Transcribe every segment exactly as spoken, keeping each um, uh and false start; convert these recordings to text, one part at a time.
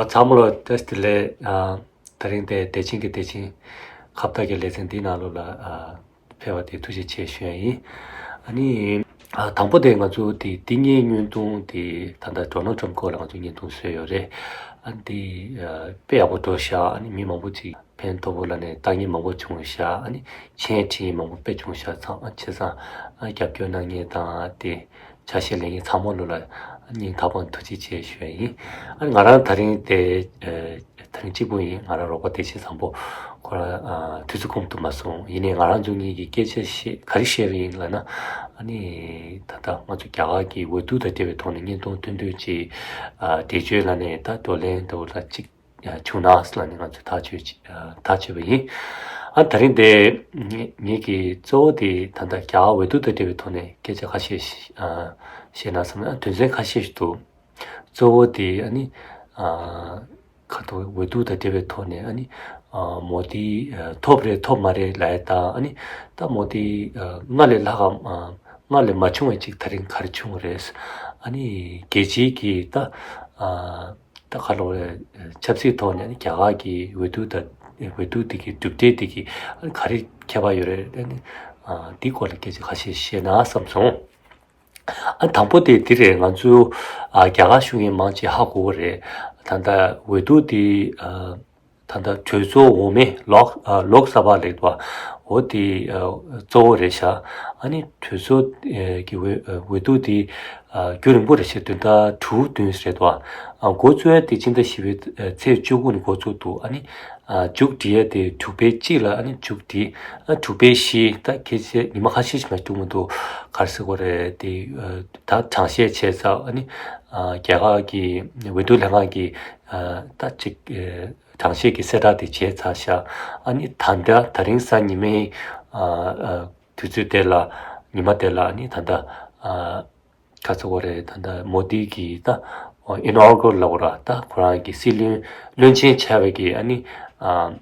ཚང་མ་ལ་བཀྲ་ཤིས་བདེ་ལེགས། ཨ། དེ་རིང་དེ་བདེ་ཆེན་གྱི་བདེ་ཆེན་ཁ་བརྡ་གི་ལེ་ཚན་འདིའི་ནང་ལོགས་ལ། ཨ། ཕེབས་པ་དེ་ཐུགས་རྗེ་ཆེ་ཞུ་ཡ་ཡིན། ཨ་ནི། ཨ། དང་པོ་དེ་ང་ཚོ་དེ་འདི་སྔའི་བརྙན་ཐུང་དེ་ད་ལྟ་ཌོ་ནལ་ཊམ་སྐོར་ལ་ང་ཚོ་བརྙན་ཐུང་བཟོས་ཡོད་རེད། ཨ། འདི། ཨ། དཔེ་ཡག་པོ་འགྲོ་ཤག་ཨ་ནི་མི་མང་པོ་ཅིག་ཕན་ཐོགས་པོ་ལ་ནས་ལྟ་མཁན་མང་པོ་བྱུང་ཤག་ཨ་ནི་མཆན་བྲིས་མཁན་མང་པོ་དཔེ་བྱུང་ཤག་ཚང་མ་བྱས་ཙང་། ཨ། རྒྱབ་སྐྱོར་གནང་མཁན་དང་དེ་ཆ་ཤས་ལེན་མཁན་ཚང་མ་ལོ་ལ་སྙིང་ཐག་པ་ནས་ཐུགས་རྗེ་ཆེ་ཞུ་ཡ་ཡིན། ཨ་ནི་ང་རང་དེ་རིང་དེ། ཨ། དེ་རིང་གཅིག་པུ་ཡིན། ང་རང་རོགས་པ་བདེ་ཆེན་བཟང་པོ་ཁོ་རང་། ཨ། དུས་ཚོད་ཁོམ་དུ་མ་སོང་། ཡིན་ནའི་ང་རང་ཚོ་གཉིས་ཀྱིས་སྐད་ཆ་བཤད། ག་རེ་བཤད་པ་ཡིན་ལབ་ན། ཨ་ནི་ད་ལྟ་ང་ཚོ་རྒྱ་གར་གྱི་འོས་བསྡུ་དང་འབྲེལ་བའི་ཐོག་ནས་བརྙན་ཐུང་སྟོན་དུས་ཀྱི། ཨ། འགྲེལ་བརྗོད་ལ་ནས་ད་བགྲོ་གླེང་འདྲ་བོ་ལ་གཅིག་བྱུང་ན་ལབ་ནས་ང་ཚོས་ཐག་གཅོད་ཅིག་ཨ། ཐག་གཅོད་པ་ཡིན། ཨ། དེ་རིང་དེ་ངེད་ངེད་ཀྱི་གཙོ་བོ་དེ་ད་ལྟ་རྒྱ་གར་འོས་བསྡུ་དང་འབྲེལ་བའི་ཐོག་ནས་སྐད་ཆ་ཁ་ཤས་ཤིག་ཨ། བཤད་ན་བསམ་ན། དོན་ཚན་ཁ་ཤས་ཤིག་འདུག་གཙོ་བོ་དེ་ཨ་ནི། ཨ། ཁ་ཐོག་འོས་བསྡུ་དང་འབྲེལ་བའི་ཐོག་ནས་ཨ་ནི། ཨ། མོ་དི། ཨ། ཐོབ་རེད་ཐོབ་མ་རེད་ལབ་ཡ་དང་། ཨ་ནི་ད་མོ་དི། ཨ། སྔར་ལས་ལྷག་གམ། ཨ། སྔར་ལས་མ་བྱུང་བ་ཅིག་དེ་རིང་ག་རེ་བྱུང་རེད། ཨ་ནི་རྒྱལ་སྤྱིའི་གི་ད། ཨ། ད་ག་ལབ་རེད། ཆབ་སྲིད་ཐོག་ནས་ཨ་ནི་རྒྱ་གར་གྱི་འོས་བསྡུ་དང་། འོས་བསྡུ་དེ་གི་གྲུབ་འབྲས་དེ་གི་ཨ་ནི་ག་རེ་ཁྱད་པར་ཡོད་རེད། ཨ་ནི། ཨ། འདི་སྐོར་ལ་སྐད་ཆ་ཁ་ཤས་བཤད་ན་བསམ་སོང་། ཨ། དང་པོ་དེ་འདི་རེད། ང་ཚོ། ཨ། རྒྱ་གར་བཞུགས་མཁན་མང་ཆེ་ཧ་གོ་གི་རེད། ད་ལྟ་འོས་བསྡུ་དེ། ཨ། ད་ལྟ་གྲོས་ཚོགས་འོག་མའི་ལོག་ཨ། ལོག་སབ་ལབ་འདུག་པ། འོ་དེ། ཨ། གཙོ་བོ་རེད་ཤག་ཨ་ནི་གྲོས་ཚོགས། ཨ། ཀྱི་འོས། ཨ། འོས་བསྡུ་དེ། ཨ། རྒྱུན་རིང་པོ་རེད་ཤག་བདུན་ཕྲག་དྲུག་བདུན་རེད་འདུག་ཨ། འགོ་བཙུགས་ཡ་དེ་སྤྱི་ཟླ་བཞི་པའི། ཨ། ཚེས་བཅུ་དགུ་ནས་འགོ་བཙུགས་འདུག་ཨ་ནི། ཨ། མཇུག་སྒྲིལ་ཡ་དེ་དྲུག་པའི་གཅིག་ལ་ཨ་ནི་མཇུག་སྒྲིལ། ཨ། དྲུག་པའི་བཞི། ད་ཁ་ཤས་ཉི་མ་ཁ་ཤས་ཤིག་མ་གཏོགས་མི་འདུག་ག་རེ་ཟེར་དགོས་རེད་དེ། ཨ། ད་གྲངས་བཤེར་བྱས་ཚར། ཨ་ནི། ཨ། རྒྱ་གར་གྱི་འོས་བསྡུ་ལྷན་ཁང་གི། ཨ། ད་ཅིག་ཨ། གྲངས་བཤེར་གྱི་གསལ་བསྒྲགས་དེ་བྱས་ཚར་ཤག་ཨ་ནི་ད་ལྟ་དེ་རིང་གཟའ་ཉི་མའི། ཨ། ཨ། དུས་ཚོད་དེ་ལ། ཉི་མ་དེ་ལ་ཨ་ནི་ད་ལྟ། ཨ། ག་ཚོད་དགོས་རེད། ད་ལྟ་མོ་དི་གི་ད་ཨིན་ཨོ་གུ་རལ་ལབ་དགོས་ར། ད་ཁོ་རང་གི་སྲིད་བློན། བློན་ཆེན་བྱ་བའི་གི་ཨ་ནི། ཨ།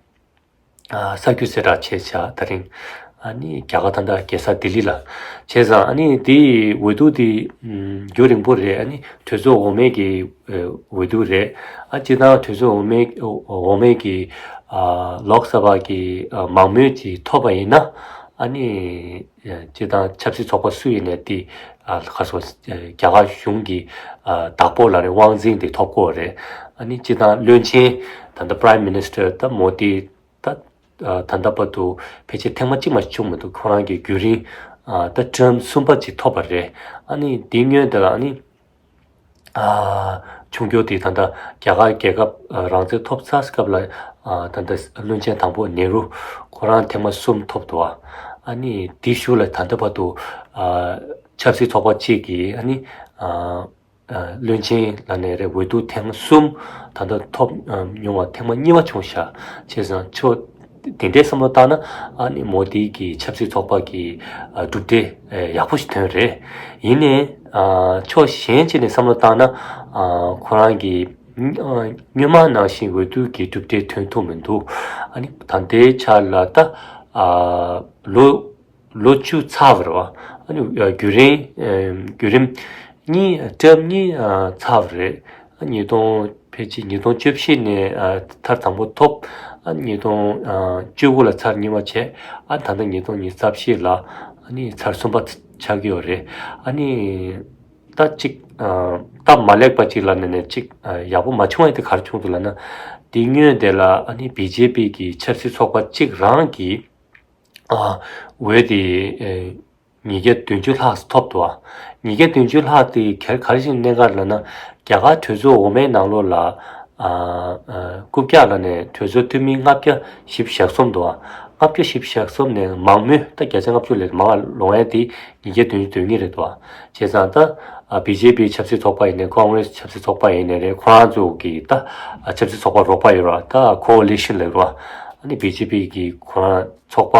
ཨ། གསར་འགྱུར་གསལ་བསྒྲགས་བྱས་ཤག་དེ་རིང་། ཨ་ནི་རྒྱ་གར་ད་ལྟ་རྒྱལ་ས་ལྡི་ལི་ལ། བྱས་ཙང་ཨ་ནི་དེའི་འོས་བསྡུ་དེ། ཨམ། རྒྱུན་རིང་པོ་རེད། ཨ་ནི་གྲོས་ཚོགས་འོག་མའི་གི། ཨ། འོས་བསྡུ་རེད། ཨ། སྤྱིར་བཏང་གྲོས་ཚོགས་འོག་མའི། འོག་མའི་གི། ཨ། ལོག་སབ་གི། ཨ། མང་མོས་ཅིག་ཐོབ་པ་ཡིན་ན། ཨ་ནི། ཨ། སྤྱིར་བཏང་ཆབ་སྲིད་ཚོགས་པ་སུ་ཡིན་ནའི་དེ། ཨ། ཁ་སོ། ཨ། རྒྱ་གར་གཞུང་གི། ཨ། བདག་པོ་ལབ་རེད། དབང་འཛིན་དེ་ཐོབ་ཀྱི་ཡོད་རེད། ཨ་ནི་སྤྱིར་བཏང་བློན་ཆེན། ད་ལྟ་Prime Minister ད་མོ་དི། ད། ཨ། ད་ལྟ་བར་དུ་ཕལ་ཆེར་ཐེངས་མ་གཅིག་མ་བྱུང་མི་འདུག་ཁོ་རང་གི་རྒྱུན་རིང་། ཨ། ད་ཊརམ་གསུམ་པ་ཅིག་ཐོབ་པ་རེད། ཨ་ནི་དེ་སྔོན་དེ་ལ་ཨ་ནི། ཨ། བྱུང་རྒྱུ་དེ་ད་ལྟ་རྒྱ་གར་རྒྱལ་ཁབ། ཨ། རང་བཙན་ཐོབ་ཚར་སྐབས་ལ། ཨ། ད་ལྟ་བློན་ཆེན་དང་པོ་ནེ་རུ། ཁོ་རང་ཐེངས་མ་གསུམ་ཐོབ་འདུག་ཨ་ནི་དེའི་གཞུག་ལ་ད་ལྟ་བར་དུ། ཨ། ཆབ་སྲིད་ཚོགས་པ་གཅིག་གིས་ཨ་ནི། ཨ། ཨ། བློན་ཆེན་ལབ་ནའི་རེད། འོས་བསྡུ་ཐེངས་གསུམ་ད་ལྟ་ཐོབ། ཨ། མྱོང་བ་ཐེངས་མ་གཉིས་པ་བྱུང་ཤག་བྱས་ཙང་ཁྱོད་དེ་འདྲའི་བསམ་བློ་བཏང་ན། ཨ་ནི་མོ་དི་གི་ཆབ་སྲིད་ཚོགས་པ་གི། ཨ། གྲུབ་འབྲས། ཨ། ཡག་པོ་ཞིག་ཐོན་རེད། ཡིན་ནའི། ཨ། ཕྱོགས་གཞན་གཅིག་ནས་བསམ་བློ་བཏང་ན། ཨ། ཁོ་རང་གི། ཨ། སྔོན་མ་ནང་བཞིན་འོས་བསྡུ་གི་གྲུབ་འབྲས་ཐོན་ཐུབ་མི་འདུག་ཨ་ནི་ད་ལྟའི་ཆ་ལ་ད། ཨ། ལོ། ལོ་བཅུ་ཚར་བ་རེད་བ། ཨ་ནི་རྒྱུན་རིང་། ཨ། བརྒྱུད་རིམ་གཉིས། ཊརམ་གཉིས། ཨ། ཚར་བ་རེད། ཨ། ཉིས་སྟོང་། ཕལ་ཆེར་ཉིས་སྟོང་བཅུ་བཞི་ནས། ཨ། ཐེངས་དང་པོ་ཐོབ། ཨ། ཉིས་སྟོང་བཅུ་དགུ་ལ་ཚར་གཉིས་པ་བྱས། ཨ། ད་ལྟ་ཉིས་སྟོང་ཉི་ཤུ་རྩ་བཞི་ལ་ཨ་ནི་ཚར་གསུམ་པ་ཆགས་ཀྱི་ཡོད་རེད། ཨ་ནི་ད་ཅིག་ཨ། སྟབས་མ་ལེགས་པ་ཅིག་ལབ་ནའི་ཅིག་ཨ། ཡག་པོ་མ་བྱུང་བ་དེ་ག་རེ་བྱུང་འདུག་ལབ་ན། དེ་སྔོན་དེ་ལ་ཨ་ནི་བི་ཇེ་པི་གི་ཆབ་སྲིད་ཚོགས་པ་གཅིག་རང་གིས། ཨ། འོས་དེ། ཨེ། ཉིས་བརྒྱ་བདུན་ཅུ་ལྷག་ཙམ་ཐོབ་འདུག་བ། ཉིས་བརྒྱ་བདུན་ཅུ་ལྷག་དེ་ག་རེ་ག་རེ་བྱས་ནས་གནད་འགག་རེད་ལབ་ན། རྒྱ་གར་གྲོས་ཚོགས་འོག་མའི་ནང་ལོགས་ལ། ཨ། ཨ། རྐུབ་བཀྱག་ལབ་ནའི་གྲོས་ཚོགས་འཐུས་མི་ལྔ་བརྒྱ་བཞི་བཅུ་ཞེ་གསུམ་འདུག་བ། ལྔ་བརྒྱ་བཞི་བཅུ་ཞེ་གསུམ་ནས་མང་མོས། ད་བརྒྱ་ཆ་ལྔ་བཅུ་ལས་མང་བ་ལོངས་ཡ་དེ་ཉིས་བརྒྱ་བདུན་ཅུ་དོན་གཉིས་རེད་འདུག་བ། བྱས་ཙང་ད། ཨ། བི་ཇེ་པི་ཆབ་སྲིད་ཚོགས་པ་ཡིན་ནའི། ཀོང་རེ་སི་ཆབ་སྲིད་ཚོགས་པ་ཡིན་ནའི་རེད། ཁོ་རང་ཚོ་གི་ད། ཨ། ཆབ་སྲིད་ཚོགས་པ་རོགས་པ་ཡོད་ར། ད་ཀོ་ཨ་ལི་ཤན་ལབ་ར། ཨ་ནི་བི་ཇེ་པི་གི་ཁོ་རང་ཚོགས་པ་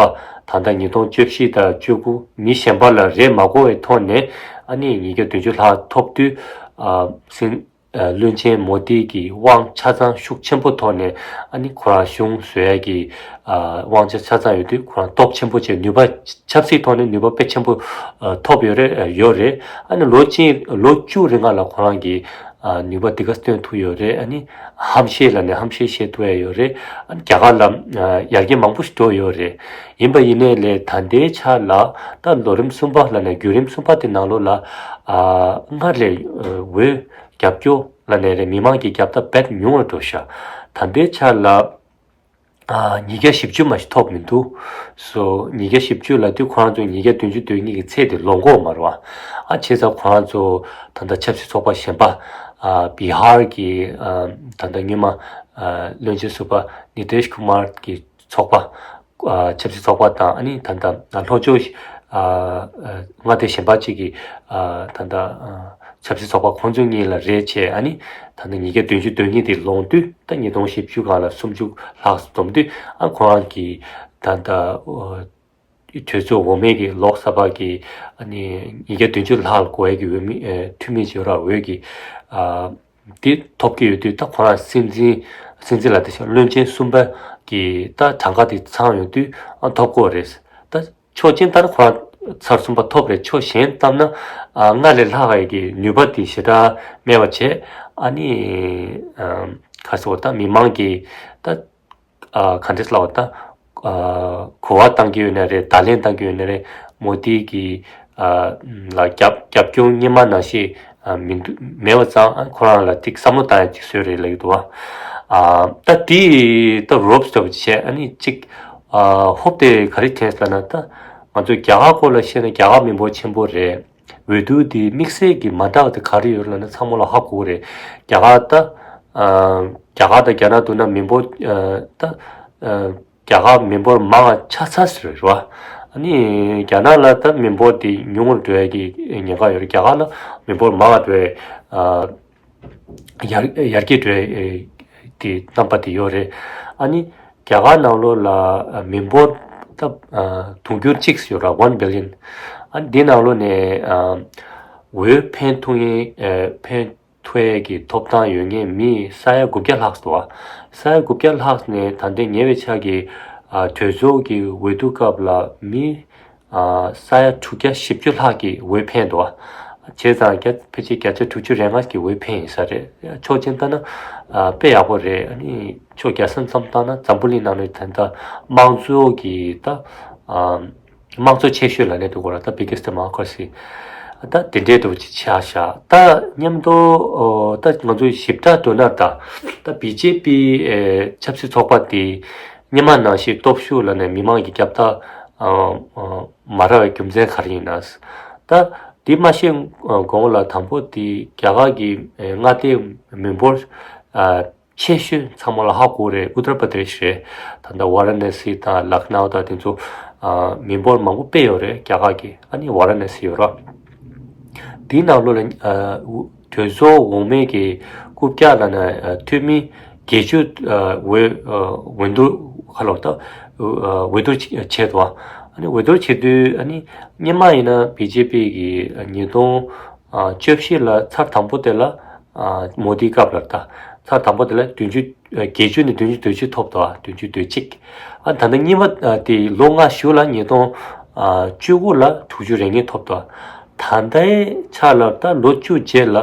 ད་ལྟ་ཉིས་སྟོང་བཅུ་བཞི་དང་བཅུ་དགུ་མི་གཞན་པ་ལ་རེ་མ་དགོས་པའི་ཐོག་ནས། ཨ་ནི་ཉིས་བརྒྱ་བདུན་ཅུ་ལྷག་ཐོབ་དུས། ཨ། སྲིད། ཨ། བློན་ཆེན་མོ་དི་གི་དབང་ཆ་ཚང་ཤུགས་ཆེན་པོ་ཐོག་ནས། ཨ་ནི་ཁོ་རང་གཞུང་བཟོ་ཡ་གི། ཨ། དབང་ཆ་ཆ་ཚང་ཡོད་དུས། ཁོ་རང་སྟོབས་ཆེན་པོ་བྱས། ནུས་པ། ཆབ་སྲིད་ཐོག་ནས་ནུས་པ་དཔེ་ཆེན་པོ། ཨ། ཐོབ་ཡོད་རེད། ཡོད་རེད། ཨ་ནི་ལོ་གཅིག་ལོ་བཅུ་རིང་ལ་ཁོ་རང་གིས། ནུས་པ་དེ་ག་སྟོན་ཐུབ་ཡོད་རེད། ཨ་ནི་ཧམ་བཤད་ལབ་ནས་ཧམ་བཤད་བཤད་ཐུབ་ཡ་ཡོད་རེད། ཨ་ནི་རྒྱ་གར་ལ་ཡར་རྒྱས་མང་པོ་ཞིག་འགྲོ་ཡོད་རེད། ཡིན་པ་ཡིན་ནའི་ལས་ད་ལྟའི་ཆ་ལ་ད་ལོ་རིམ་གསུམ་པ་ལབ་ནས་བརྒྱུད་རིམ་གསུམ་པ་དེ་ནང་ལོགས་ལ་སྔར་ལས་འོས་རྒྱབ་སྐྱོར་ལབ་ནས་རེད། མི་མང་གི་རྒྱབ་རྟགས་རྦད་ཉུང་རུ་འགྲོ་ཤག་ད་ལྟའི་ཆ་ལ། ཉིས་བརྒྱ་བཞི་བཅུ་མ་ཞིག་ཐོབ་མི་འདུག་སོ། ཉིས་བརྒྱ་བཞི་བཅུ་ལབ་དུས་ཁོ་རང་ཚོ་ཉིས་བརྒྱ་བདུན་ཅུ་དོན་གཉིས་ཀྱི་ཚད་དེ་ལོངས་གི་ཡོད་མ་རེད་བ། ཨ་བྱས་ཙང་ཁོ་རང་ཚོ་ད་ལྟ་ཆབ་སྲིད་ཚོགས་པ་གཞན་པ། བི་ཧར་གྱི་ད་ལྟ་སྔོན་མ་བློན་ཆེན་ཟུར་པ་ནི་ཏེཤ་ཀུ་མར་གྱི་ཚོགས་པ། ཆབ་སྲིད་ཚོགས་པ་དང་ཨ་ནི་ད་ལྟ་ལྷོ་ཕྱོགས་མངའ་སྡེ་གཞན་པ་གཅིག་གི་ད་ལྟ་ཆབ་སྲིད་ཚོགས་པ་ཁོང་ཚོ་གཉིས་ལ་རེད་བྱས། ཨ་ནི་ད་ལྟ་ཉིས་བརྒྱ་བདུན་ཅུ་དོན་གཉིས་དེ་ལོངས་དུས་ད་ཉིས་སྟོང་བཞི་བཅུ་སྒང་ལ་སུམ་ཅུ་ལྷག་འཛོམས་དུས་ཨ་ཁོ་རང་གི་ད་ལྟ་གྲོས་ཚོགས་འོག་མའི་གི་ལོག་ས་པ་གི་ཨ་ནི་ཉིས་བརྒྱ་བདུན་ཅུ་ལྷག་ལ་གོ་ཡ་གི་འོས་མི་འཐུས་མི་བྱེད་ར་འོས་ཀྱི། དེ་ཐོབ་ཀྱི་ཡོད་དུས་ད་ཁོ་རང་སྲིད་འཛིན་སྲིད་འཛིན་ལ་དེ་བཞིན་བློན་ཆེན་གསུམ་པ་གི་ད་གྲངས་ཀ་དེ་ཚང་ཡོང་དུས་ཨ་ཐོབ་ཀྱི་ཡོད་རེད། ད་ཕྱོགས་གཅིག་ལྟར་ཁོ་རང་ཚར་གསུམ་པ་ཐོབ་རེད། ཕྱོགས་གཞན་བལྟས་ན་ཨ་སྔར་ལས་ལྷག་ཡ་གི་ནུས་པ་དེ་ཞེ་དྲག་མེད་པ་བྱས། ཨ་ནི་ཨ་ག་ཟེར་བ་ད་མི་མང་གི་ད་ཨ་ག་འདྲས་ལབ་པ་ད། ཨ་གོ་བ་བཏང་གི་ཡོད་ན་རེད། བརྡ་ལན་བཏང་གི་ཡོད་ན་རེད། མོ་དི་གི་ཨ་ལ་རྒྱབ་རྒྱབ་སྐྱོར་སྔོན་མ་ནང་བཞིན་ཨ་མི་འདུག་མེད་པ་ཙང་ཨ་ཁོ་རང་ལ་ཏིག་བསམ་བློ་བཏང་ཡ་ཅིག་བཟོས་རེད་ལབ་ཀྱི་འདུག་བ། ཨ་ད་དེ་ད་རོབ་སྟོབས་བྱས། ཨ་ནི་ཅིག་ཨ་ཧོབ་དེ་ག་རེ་དྲན་ལབ་ན། ད་ང་ཚོ་རྒྱ་གར་སྐོར་ལ་བཤད་ན་རྒྱ་གར་མི་འབོར་ཆེན་པོ་རེད། འོས་བསྡུ་དེ་དམིགས་བསལ་གྱི་མ་འདྲ་བ་དེ་ག་རེ་ཡོད་ལབ་ན་ཚང་མ་ལ་ཧ་གོ་གི་རེད། རྒྱ་གར་ད། ཨ་རྒྱ་གར་དང་རྒྱ་ནག་བསྡུར་ན་མི་འབོར་ཨ་ད། ཨ་རྒྱ་གར་མི་འབོར་མང་བ་ཆགས་ཚར་ཟེར་རེད་བ། ཨ་ནི་རྒྱ་ནག་ལ་ད་མི་འབོར་དེ་ཉུང་རུ་འགྲོ་ཡ་གི་ཉེན་ཁ་ཡོད་རེད། རྒྱ་གར་ལ་མི་འབོར་མང་བ་འགྲོ་ཡ་ཨ་ཡར་ཡར་རྒྱས་འགྲོ་ཡ་དེ་རྣམ་པ་དེ་ཡོད་རེད། ཨ་ནི་རྒྱ་གར་ནང་ལོགས་ལ་མི་འབོར་ད་དུང་ཕྱུར་གཅིག་ཡོད་ར། one billion། ཨ་ནི་འདི་ནང་ལོགས་ནས་འོས་འཕེན་ཐུབ་མཁན་འཕེན་ཐུབ་ཡས་ཀྱི་ཐོབ་ཐང་ཡོད་མཁན་མི་ས་ཡ་དགུ་བརྒྱ་ལྷག་འདུག་བ། ས་ཡ་དགུ་བརྒྱ་ལྷག་ནས་ད་ལྟའི་ཉེ་བའི་ཆར་གྱི་གྲོས་ཚོགས་ཀྱི་འོས་བསྡུ་སྐབས་ལ་མི་ས་ཡ་དྲུག་བརྒྱ་བཞི་བཅུ་ལྷག་གིས་འོས་འཕེན་འདུག་བ། བྱས་ཙང་བརྒྱ་ཕལ་ཆེར་བརྒྱ་ཆ་དྲུག་ཅུ་རེ་ལྔ་གིས་འོས་འཕེན་ཡིན་ས་རེད། ཕྱོགས་གཅིག་ལྟ་ན་དཔེ་ཡག་པོ་རེད། ཨ་ནི་ཕྱོགས་རྒྱ་ཆེ་ཙམ་བཏང་ན་འཛམ་བུ་གླིང་ནང་ནས་ད་ལྟ་དམངས་གཙོ་གི་ད། དམངས་གཙོ་ཆེ་ཤོས་ལབ་ནས་འདུག་གོ་ར། ད་biggest democracy ད་དེ་འདྲའི་འདྲ་བོ་ཅིག་ཆགས་ཤག་ད་མཉམ་དུ་ཨོ་ད་ང་ཚོ་ཞིབ་ཕྲ་འགྲོ་ན་ད་ད་བི་ཇེ་པི་ཨེ་ཆབ་སྲིད་ཚོགས་པ་དེ་སྔོན་མ་ནང་བཞིན་སྟོབས་ཤུགས་ལབ་ནས་མི་མང་གི་རྒྱབ་རྟགས་ཨ་ཨ་མ་རག་པའི་རྒྱུ་མཚན་ག་རེ་ཡིན་ན། ད་དེ་མ་ཤེས་གོང་ལ་དང་པོ་དེ་རྒྱ་གར་གྱི་ཨེ་མངའ་སྡེ་མི་འབོར་ཨ། ཆེ་ཤོས་ཚང་མ་ལ་ཧ་གོ་རེད། ཨུ་ཏར་པ་དེ་ཤི་རེད། ད་ལྟ་ཝ་ར་ཎ་སི་དང་ལག་ནའུ་དང་དེ་ཚོ་ཨ་མི་འབོར་མང་པོ་དཔེ་ཡོད་རེད། རྒྱ་གར་གི་ཨ་ནི་ཝ་ར་ཎ་སི་ཡོད་ར། དེའི་ནང་ལོགས་ལ་ཨ་གྲོས་ཚོགས་འོག་མའི་གི་རྐུབ་བཀྱག་ལབ་ན་ཨ་འཐུས་མི་བརྒྱད་ཅུ་ཨ་འོས་ཨ་འོས་བསྡུ་ཁ་ལོ་ད་ཨ་འོས་བསྡུ་བྱས་འདུག་ཨ་ནི་འོས་བསྡུ་བྱེད་དུས་ཨ་ནི་སྔོན་མ་ཡིན་ན་བི་ཇེ་པི་གི་ཉིས་སྟོང་ཨ་བཅུ་བཞི་ལ་ཚར་དང་པོ་དེ་ལ་ཨ་མོ་དིའི་སྐབས་ལ་ད་ཚར་དང་པོ་དེ་ལ་བདུན་ཅུ་བརྒྱད་ཅུ་ནས་བདུན་ཅུ་དོན་གཅིག་ཐོབ་འདུག་བདུན་ཅུ་དོན་གཅིག་ཨ་ད་ལྟ་གཉིས་པ་ཨ་དེ་ལོ་ལྔ་གཞུག་ལ་ཉིས་སྟོང་ཨ་བཅུ་དགུ་ལ་དྲུག་ཅུ་རེ་གཉིས་ཐོབ་འདུག་ད་ལྟའི་ཆ་ལ་ད་ལོ་བཅུ་རྗེས་ལ་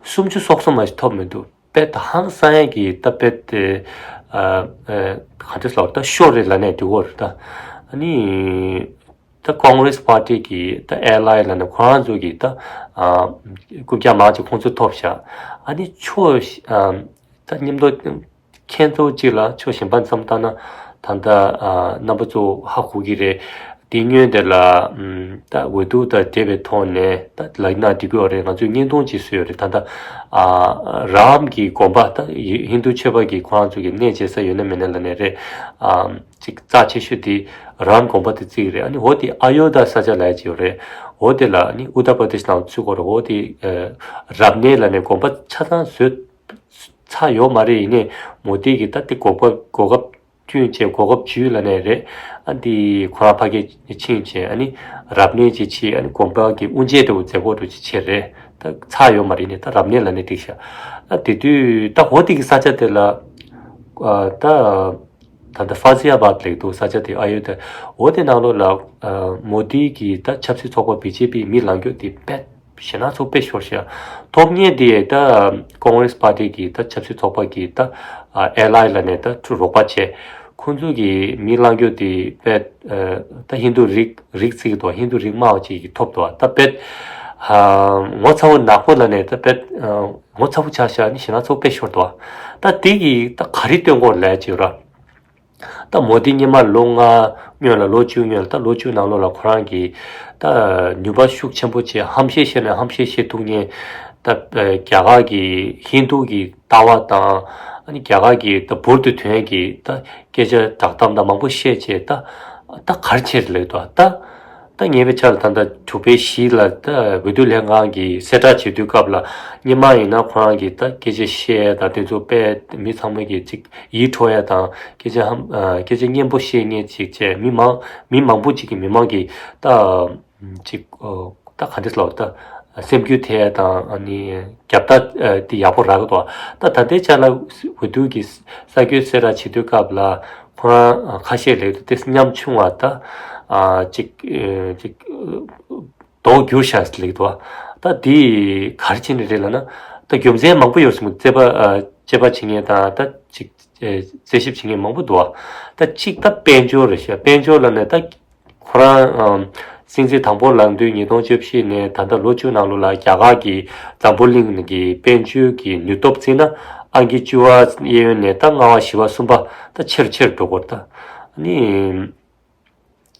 སུམ་ཅུ་སོ་གསུམ་མ་ཞིག་ཐོབ་མི་འདུག་དཔེ་ད་ཧང་སང་ཡ་གི་ད་དཔེ་དེ་ཨ་ཨ་ག་འདྲས་ལབ་ད་ཤོར་རེད་ལབ་ནས་འདུག་གོ་རེད་ད། ཨ་ནི། ད་ཀོང་རེས་པར་ཏི་གི་ད་ཨེ་ལ་ཡི་ལབ་ནས་ཁོ་རང་ཚོ་གི་ད་ཨ་རྐུབ་བཀྱག་མང་ཆེ་ཁོང་ཚོ་ཐོབ་ཤག་ཨ་ནི་ཕྱོགས་ཨ་ད་མཉམ་དུ་ཁྱེད་ཚོ་གཅིག་ལ་ཕྱོགས་གཞན་པ་མཚམས་བཏང་ན་ད་ལྟ་ཨ་རྣམ་པ་ཚོ་ཧ་གོ་གི་རེད། དེ་སྔོན་དེ་ལ་ཨམ་ད་འོས་བསྡུ་དང་འབྲེལ་བའི་ཐོག་ནས་ད་ལབ་ན་འགྲིག་གི་ཡོད་རེད། ང་ཚོས་བརྙན་ཐུང་ཅིག་བཟོས་ཡོད་རེད། ད་ལྟ་ཨ་རམ་གྱི་དགོན་པ་ད་ཧིན་དུ་ཆོས་པ་གི་ཁོ་རང་ཚོ་གི་གནས་མཇལ་ས་ཡོད་ན་མེད་ན་ལབ་ནས་རེད། ཨམ་ཅིག་རྩ་ཆེ་ཤོས་དེ་རམ་དགོན་པ་དེ་བརྩི་གི་རེད། ཨ་ནི་འོ་དེ་ཨ་ཡོ་དྷ་ས་ཆ་ལབ་ཡ་ཅིག་ཡོད་རེད། འོ་དེ་ལ་ཨ་ནི་ཨུ་ཏར་པར་དེཤ་ནང་ཚུད་དགོས་རེད། འོ་དེ་ཨ་རབ་གནས་ལབ་ནས་དགོན་པ་ཆ་ཚང་བཟོས་ཚར་ཡོད་མ་རེད། ཡིན་ནའི་མོ་དི་གི་ད་དེ་གོ་སྐབས་གོ་སྐབས་བསྐྲུན་བྱས་གོ་སྐབས་བྱུས་ལབ་ནས་རེད། ཨ་འདི་ཁོ་རང་ཕ་གིར་ཕྱིན་བྱས་ཨ་ནི་རབ་གནས་ཅིག་བྱས། ཨ་ནི་དགོན་པ་གི་དབུ་འབྱེད་འདྲ་བོ་མཛད་སྒོ་འདྲ་བོ་ཅིག་བྱས་རེད། ད་ཚར་ཡོད་མ་རེད། ཡིན་ནའི་ད་རབ་གནས་ལབ་ནས་འགྲིག་ཤག་ཨ་དེ་དུས་ད་འོ་དེ་གི་ས་ཆ་དེ་ལ་ཨ་ད། ད་ལྟ་ཧྥ་ཛི་ཡ་བཱད་ལབ་འདུག་ས་ཆ་དེ་ཨ་ཡོད་དེ། འོ་དེ་ནང་ལོགས་ལ་ཨ་མོ་དི་གི་ད་ཆབ་སྲིད་ཚོགས་པ་བི་ཇེ་པི་མི་ལངས་རྒྱུ་དེ་དཔེ་ ཞེད་སྣང་ཚོ་དཔེ་ཤོར་ཤག་ཐོབ་མཁན་དེ་ད་ཀོང་རེས་པར་ཊི་གི་ད་ཆབ་སྲིད་ཚོགས་པ་གི་ད་ཨེ་ལའི་ལ་ནས་ད་རོགས་པ་བྱས། ཁོང་ཚོ་གི་མི་བླང་རྒྱུ་དེ་དཔེ་ད་ཧིན་རྡུ་རིགས་རིགས་བརྩི་གི་འདུག་ཧིན་རྡུ་རིགས་དམའ་བ་ཅིག་གིས་ཐོབ་འདུག་ད་དཔེ་ངོ་ཚ་བོ་ནག་པོ་ལ་ནས་ད་དཔེ་ངོ་ཚ་བོ་ཆགས་ཤག་ནི་ཞེད་སྣང་ཚོ་དཔེ་ཤོར་འདུག་ད་དེ་གི་ད་ག་རེ་སྟོན་གོ་ལས་ཅིག་ར། ད་མོ་དི་སྔོན་མ་ལོ་ལྔ་སྔོན་ལ་ལོ་བཅུ་སྔོན་ལ་ད་ལོ་བཅུ་ནང་ལོགས་ལ་ཁོ་རང་གིས་ད་ནུས་པ་ཤུགས་ཆེན་པོ་བྱས། ཧམ་བཤད་བཤད་ནས་ཧམ་བཤད་བཤད་ཐུབ་མཁན་ད་རྒྱ་གར་གྱི་ཧིན་རྡུ་གི་ལྟ་བ་དང་ཨ་ནི་རྒྱ་གར་གྱི་ད་འབུར་དུ་ཐོན་གྱི་ད་སྐད་ཆ་བསྒྲགས་གཏམ་དང་མང་པོ་བཤད་བྱས། ད་ད་ག་རེ་བྱས་ལེགས་འདུག་ད། ད་ངེས་པའི་ཆ་ལ་ད་ལྟ་དྲུག་པའི་གཞིས་ལ་ད་འོས་བསྡུ་ལྷན་ཁང་གིས་གསལ་བསྒྲགས་བྱེད་དུས་སྐབས་ལ་སྔོན་མ་ཡིན་ན་ཁོ་རང་གིས་ད་སྐད་ཆ་བཤད་ད་དེ་ཚོ་དཔེ་མི་ཚང་མ་གིས་ཅིག་ཡིད་འཕྲོག་ཡ་དང་སྐད་ཆ་ཧམ་སྐད་ཆ་སྙན་པོ་བཤད་མཁན་ཅིག་བྱས། མི་མང་མི་མང་པོ་ཅིག་གིས་མི་མང་གིས་ད་ཅིག་ད་ག་འདྲ་ལབ་ད་སེམས་འགུལ་ཐེབས་ཡ་དང་ཨ་ནི་རྒྱབ་ལྟ་དེ་ཡག་པོ་རག་གི་འདུག་ད་ད་ལྟའི་ཆ་ལ་འོས་བསྡུ་གི་གསར་འགོད་གསལ་བསྒྲགས་བྱེད་དུས་སྐབས་ལ་ཁོ་རང་ཁ་ཤས་ལེགས་འདུག་དེ་ཉམ་ཆུང་བ་ད་ཅིག་ཅིག་མདོག་འགྱུར་ཤག་ལེགས་འདུག་ད་དེ་ག་རེ་བྱས་ནས་རེད་ལབ་ན། ད་རྒྱུ་མཚན་མང་པོ་ཡོད་སྲིད་མོད། རྩེད་པ་དཔྱད་པ་བྱེད་མཁན་དང་ད་ཅིག་རྩད་ཞིབ་བྱེད་མཁན་མང་པོ་འདུག་ད་གཅིག་ད་དཔལ་འབྱོར་རེད་ཤག་དཔལ་འབྱོར་ལབ་ནས་ད་ཁོ་རང་སྲིད་འཛིན་དང་པོ་ལངས་དུས་ཉིས་སྟོང་བཅུ་བཞི་ནས་ད་ལྟ་ལོ་བཅུ་ནང་ལོགས་ལ་རྒྱ་གར་གྱི་འཛམ་བུ་གླིང་གི་དཔལ་འབྱོར་གྱི་ནུས་སྟོབས་བརྩིས་ན་ཨང་ཀི་བཅུ་པ་གཡས་གཡོན་ནས་ད་ལྔ་པ་བཞི་པ་གསུམ་པ་ད་ཆེ་རུ་ཆེ་རུ་འགྲོ་གི་ཡོད་རེད། ད་ནི་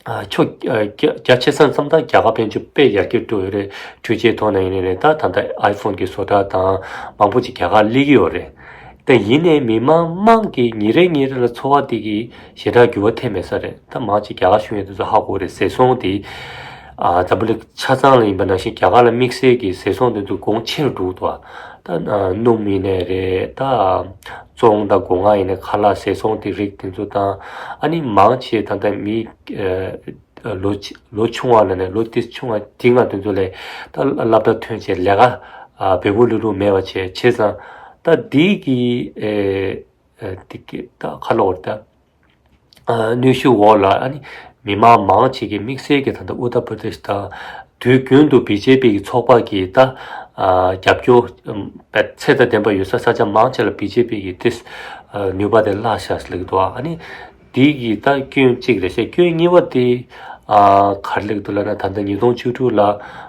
ཕྱོགས་རྒྱ་ཆེ་ས་མཚམས་ད་རྒྱ་གར་དཔལ་འབྱོར་དཔེ་ཡར་རྒྱས་འགྲོ་ཡོད་རེད། འཕྲུལ་ཆས་ཐོག་ནས་ཡིན་ནའི་རེད། ད་ད་ལྟ་ཨའི་ཕོན་གྱི་བཟོ་གྲྭ་དང་མང་པོ་ཅིག་རྒྱ་གར་སླེབས་ཀྱི་ཡོད་རེད། དེ་ཡིན་ནའི་མི་མང་མང་གི་ཉིན་རེ་ཉིན་རེ་ལ་འཚོ་བ་དེ་གི་ཞེ་དྲག་འགྱུར་བ་ཐེབས་མེད་ས་རེད། ད་མང་ཆེ་རྒྱ་གར་བཞུགས་མཁན་དེ་ཚོ་ཧ་གོ་རེད། ཟས་སོང་དེ་ཨ་འཛམ་བུ་གླིང་ཆ་ཚང་ལ་ཡིན་པ་ནང་བཞིན་རྒྱ་གར་ལ་དམིགས་བསལ་གྱི་ཟས་སོང་དེ་ཚོ་གོང་ཆེ་རུ་འགྲོ་གི་འདུག་ད་ཨ་སྣུམ་ཡིན་ནའི་རེད། ད་བཙོང་དང་སྒོ་ང་ཡིན་ནའི་ཁ་ལག་ཟས་སོང་དེ་རིགས་དེ་ཚོ་དང་ཨ་ནི་མང་ཆེ་ད་ལྟ་མི་ལོ་ཆེ་ལོ་ཆུང་བ་ལ་ནས་ལོ་དེ་ཆུང་བ་དེ་ང་དེ་ཚོ་ལས་ད་སློབ་གྲྭ་ཐོན་བྱས་ལས་ཀ་བེ་བོ་ལུ་ལུ་མེད་པ་བྱས་བྱས་ཙང་ད་དེ་གི་ཨེ་ཨེ་དེ་གི་ད་ཁ་ལོ་བར་ད་ཨ་གནོན་ཤུགས་འོག་ལ་ཨ་ནི་མི་མང་མང་ཆེ་གི་དམིགས་བསལ་གྱི་ད་ལྟ་ཨུ་ཏར་པྲ་དེཤ་དང་དུས་རྒྱུན་དུ་བི་ཇེ་པི་གི་ཚོགས་པ་གི་ད་ཨ་རྒྱབ་སྐྱོར་ཨམ་པད་ཚད་དང་ལྡན་པ་ཡོད་ས་ས་ཆ་མང་ཆེ་ལ་བི་ཇེ་པི་གི་དེ་ཨ་ནུས་པ་དེ་བརླག་ཤག་ཟེར་གི་འདུག་ཨ་ནི་དེ་གི་ད་སྐྱོན་གཅིག་རེད་ཤག་སྐྱོན་གཉིས་པ་དེ་ཨ་ག་རེ་ལབ་ཀྱི་འདུག་ལབ་ན། ད་ལྟ་ཉིས་སྟོང་བཅུ་དྲུག་ལ་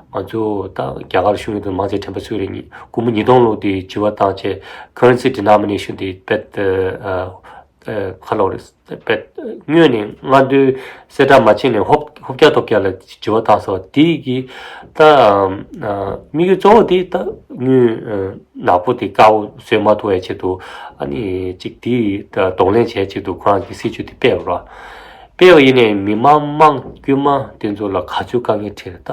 ང་ཚོ་ད་རྒྱ་གར་གཞུང་གི་དུ་མང་ཆེ་དྲན་པ་གསོས་རེད། ཉི་སྐུ་མོ་ཉིས་སྟོང་ལོ་དེ་བྱི་བ་བཏང་བྱས་currency denomination་དེ་པད་ཨ་ཨ་ཁ་ལོ་རེད། པད་དངོས་ནས་སྔ་འདོན་གསལ་བསྒྲགས་མ་བྱས་ནས་ཧོབ་ཧོབ་རྒྱག་ཐོབ་རྒྱག་ལ་བྱི་བ་བཏང་སོང་། དེ་གི་ད་ཨ་དམིགས་ཡུལ་གཙོ་བོ་དེ་ད་དངུལ་ཨ་ནག་པོ་དེ་དཀར་པོ་བཟོས་མ་ཐུབ་པའི་ཆེད་དུ་ཨ་ནི་ཅིག་དེ་ད་གདོང་ལེན་བྱས་ཆེད་དུ་ཁོ་རང་གི་སྲིད་ཇུས་དེ་སྤེལ་བ་རེད། སྤེལ་བ་ཡིན་ནའི་མི་མང་མང་དཀྱུས་མ་དེ་ཚོ་ལ་ག་ཚོད་དཀའ་ངལ་འཕྲད་རེད། ད་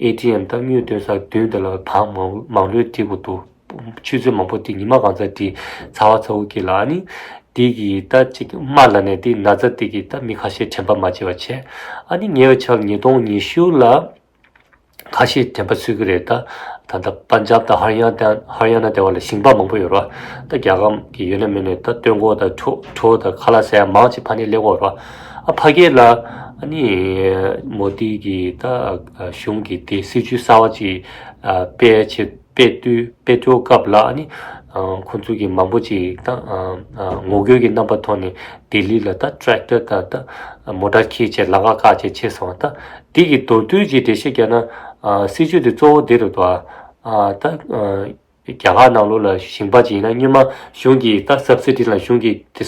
ཨེ་ཊི་ཨེམ་ད་དངུལ་འདོན་ས་མདུན་དེ་ལ་གྲངས་མང་མང་ལོས་བྲིས་དགོས་འདུག་ཆུ་ཚོད་མང་པོ་དེ་ཉི་མ་གང་ཚ་བྲིས་ཚ་བ་ཚ་བོ་གི་ལ་ཨ་ནི་དེ་གི་ད་ཅིག་དམའ་ལ་ནས་དེ་ན་ཚ་དེ་གི་ད་མི་ཁ་ཤས་དྲན་པ་མ་བརྗེད་པ་བྱས། ཨ་ནི་ཉེ་བའི་ཆར་ཉིས་སྟོང་ཉི་ཤུ་ལ་ཁ་ཤས་དྲན་པ་གསོས་ཀྱི་རེད། ད་ད་ལྟ་པན་ཇབ་དང་ཧར་ཡ་ན་དང་ཧར་ཡ་ན་དེ་བ་ལ་ཞིང་པ་མང་པོ་ཡོད་རེད་བ། ད་རྒྱལ་ཁམས་ཀྱི་ཡོད་ན་མེད་ན་ད་སྟོན་འོག་དང་གྲོ་གྲོ་དང་ཁ་ལག་ཟ་ཡ་མང་ཆེ་ཕ་ནས་སླེབས་ཀྱི་ཡོད་རེད་བ། ཨ་ཕ་གི་ལ་ཨ་ནི་མོ་དི་གི་ད་གཞུང་གི་དེ་སྲིད་ཇུས་གསར་བ་ཅིག་སྤེལ་བྱེད། དཔེ་དུས་དཔེ་སྤྲོ་སྐབས་ལ་ཨ་ནི་ཁོང་ཚོ་གི་མང་པོ་ཅིག་ད་ངོ་རྒོལ་གྱི་རྣམ་པ་ཐོག་ནས་ལྡི་ལི་ལ་ད་ཊེག་ཊར་དང་ད་མོ་ཊར་འཁྱེར་བྱས་ལམ་ཁ་བཀག་བྱས་ཕྱིན་སོང་། ད་དེ་གི་མདོར་བསྡུས་ཀྱི་འགྲེལ་བཤད་བརྒྱབ་ན་སྲིད་ཇུས་དེ་གཙོ་བོ་དེ་རེད་དོ། ད་རྒྱ་གར་ནང་ལོགས་ལ་ཞིང་པ་ཅིག་ཡིན་ན་སྔོན་མ་གཞུང་གིས་ད་སབ་སི་ཌི་ལ་གཞུང་གིས་དེ་